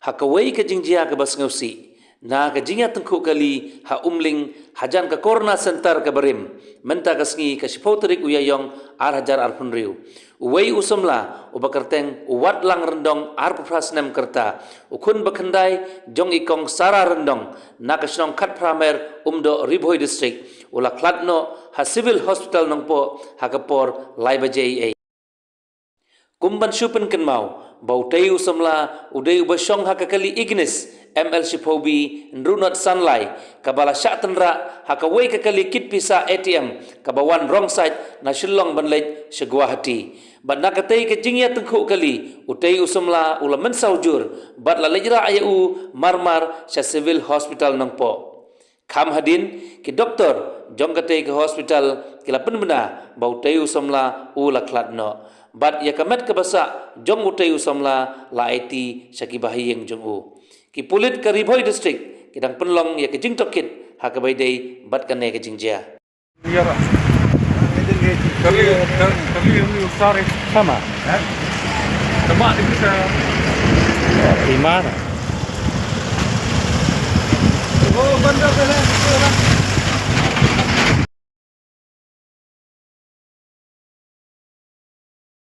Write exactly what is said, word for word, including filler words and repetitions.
Ha kawei ka jingjia kaba sngewsih, na ka jingïatyngkhuh kali ha Umling hajan ka Corona Center kaba rim, mynta ka sngi ka shiphew tarik u Ïaïong ar hajar arphew hynriew, uwei u samla uba kyrteng u Watlang Ryndong, arphew phra snem ka rta, u khun ba khyndai jong i Kong Sara Ryndong, na ka shnong Khatphra Mer, Umdoh, Ri Bhoi District, u la khlad noh ha Civil Hospital Nongpoh ha ka por lai baje eiei. Kum ban shu pynkynmaw ba utei u samla u dei uba shong ha ka kali Ignis M L shiphew B ynru nod san lai, kaba la shah tynrah ha kawei ka kali kit pisa A T M kaba wan wrong side na Shillong ban leit sha Guwahati. Bad na katei ka jingïatyngkhuh kali, utei u samla u la mynsaw jur bad la leit rah ïa u marmar sha Civil Hospital Nongpoh. Kham hadien, ki doktor jong katei ka hospital ki la pynbna ba utei u samla u la khlad noh, bad ïa ka met kaba sah jong utei u samla la aiti sha ki bahaïing jong u. Ki pulit ka Ri Bhoi District ki dang pynlong ïa ka jingtohkit ha kaba ïadei bad kane ka jingjia. Kali, kali, kali, kali, sorry. Sama. Tama di kita. Di mana? Oh, bandar, bandar.